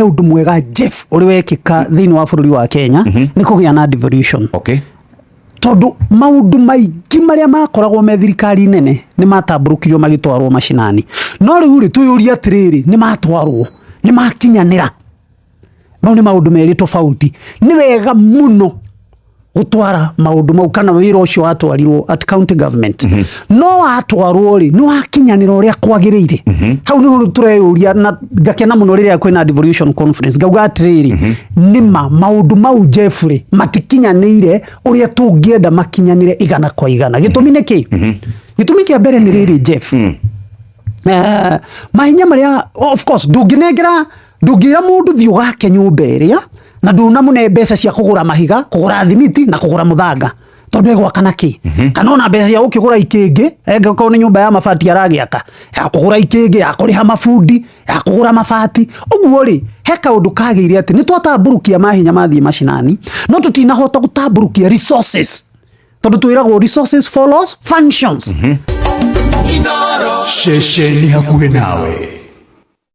He ũndũ mwega, Jeff, ũrĩ wekĩka thĩinĩ wa bũrũri wa Kenya nĩ kũgĩa na devolution, tondũ maũndũ maingĩ marĩa makoragwo me thirikari nene nĩ matambũrũkirio magĩtwarwo macinani. No rĩu rĩ, twĩyũrie atĩrĩrĩ, nĩ matwarwo, nĩ makinyanĩra? Mau nĩ maũndũ merĩ tofauti. Nĩ wega mũno gũtwara maũndũ mau kana wĩra ũcio watwarirwo at county government, no watwarwo rĩ, nĩ wakinyanĩra ũrĩa kwagĩrĩire? Hau nĩho rĩu tũreyũria, na ngakena mũno rĩrĩa kwĩna devolution conference, ngauga atĩrĩrĩ, nĩma maũndũ mau, Jeff, rĩ, matikinyanĩire ũrĩa tũngĩenda makinyanĩre 100%. Gĩtũmi nĩ kĩ? Gĩtũmi kĩa mbere nĩ rĩrĩ, Jeff, mahinya marĩa, of course, ndũngĩnengera, ndũngĩra mũndũ thiĩ ũgake nyũmba ĩrĩa na ndũnamũne mbeca cia kũgũra mahiga, kũgũra thimiti na kũgũra mũthanga, tondũ egwaka na kĩ? Kana ona mbeca cia gũkĩgũra ikĩngĩ, engĩkorwo nĩ nyũmba ya mabati aragĩaka, ya kũgũra ikĩngĩ, ya kũrĩha mabundi, ya kũgũra mabati. Ũguo rĩ, he kaũndũ kagĩire atĩ nĩ twatambũrũkia mahinya mathiĩ macinani, no tũtinahota gũtambũrũkia resources, tondũ twĩragwo resources follows functions. Ceceni hakuhĩ nawe.